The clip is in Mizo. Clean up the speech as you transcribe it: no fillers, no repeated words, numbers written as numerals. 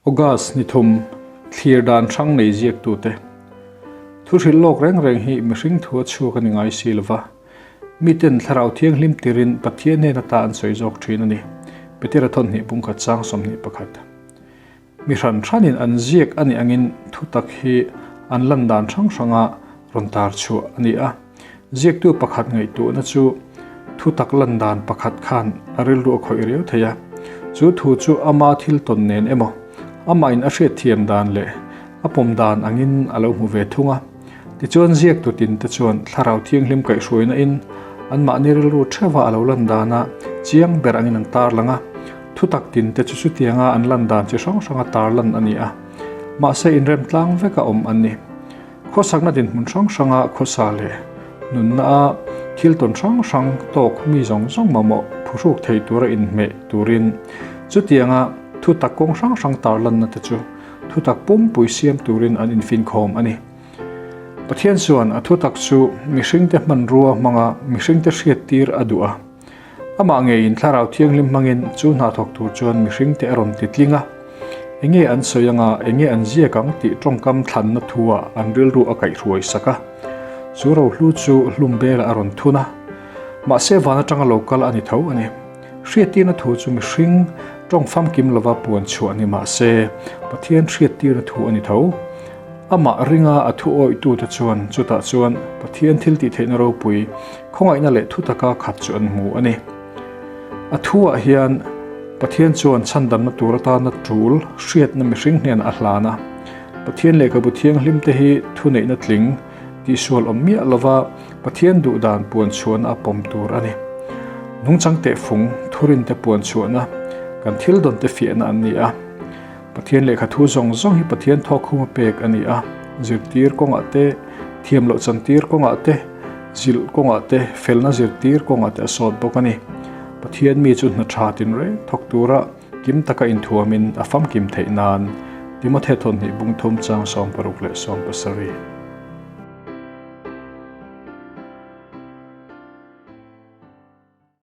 August ni thum, thlir dan hrang nei ziaktute. Thu hrilh lawk reng reng hi mihring thu a chhuak a ni ngai si lova, miten thlarau thianghlim tirin Pathian hnen ata an sawi zawk thin a ni, Petera thawnhnih bungkhat chang 21. Mi hran hranin an ziak a nih angin thutak hi an lan dan hrang hranga rawn tar chhuah a ni a. Ziaktu pakhat ngaihtuahna chu thutak lan dan pakhat khan a rilru a khawih riau thei a. Chu thu chu ama thil tawn nen emaw, amahin a hriatthiam dan leh a pawm dan angin a lo hmu ve thung a. Tichuan ziaktu tinte chuan Thlarau Thianghlim kaihhruaina in anmahni rilru theuha a lo lan dana chiang ber angin an tarlang a. Thutak tinte chu chutianga an lan dan chi hrang hranga tarlan a ni a, mahse inrem tlang veka awm an ni. Khawsakna dinhmun hrang hranga khawsa leh nunna a thil tawn hrang hrang tawk mi zawng zawng mamawh phuhruk thei tura inhmeh turin chutianga thutak kawng hrang hrang tarlanna te chu thutak pumpui siam turin an infinkhawm a ni. Pathian chuan a thutak chu mihringte hmanrua hmanga mihringte hriattir a duh a. Amah ngeiin Thlarau Thianghlim hmangin chu hna thawk tur chuan mihringte a rawn ti tling a. Enge an sawi anga, enge an ziak ang tih tawngkam thlanna thu-ah an rilru a kaihhruai sak a. Chu rohlu chu hlum belah a rawn thun a. Mahse van atanga lo kal a ni tho a ni. Hriattirna thu chu mihring tawng famkim lova puan chhuah ni mahse Pathian hriattirna thu a ni tho. Amah ringa a thu awihtute chuan chutah chuan Pathian thil tihtheihna ropui, khawngaihna leh thutaka khat chu an hmu a ni. A thuah hian Pathian chuan chhandamna tur atana tul hriatna mihring hnenah a hlan a. Pathian lehkhabu thianghlimte hi thuneihna tling tihsual awm miah lova Pathian duhdan puan chhuahna a pawm tur a ni. Nungchang tehfung thurinte puan chhuahna kan thil dawnte fiahna an ni a. Pathian lehkha thu zawng zawng hi Pathian thawkkhuma pek a ni a, zirtir kawngah te, thiam loh chantir kawngah te, zilh kawngah te, felna zirtir kawngah te a sawt bawk a ni. Pathian mi chu hna tha tinreng thawk tura kim taka inthuamin a famkim theih nan Timothy thawnhnih bungthum chang 66 leh 17.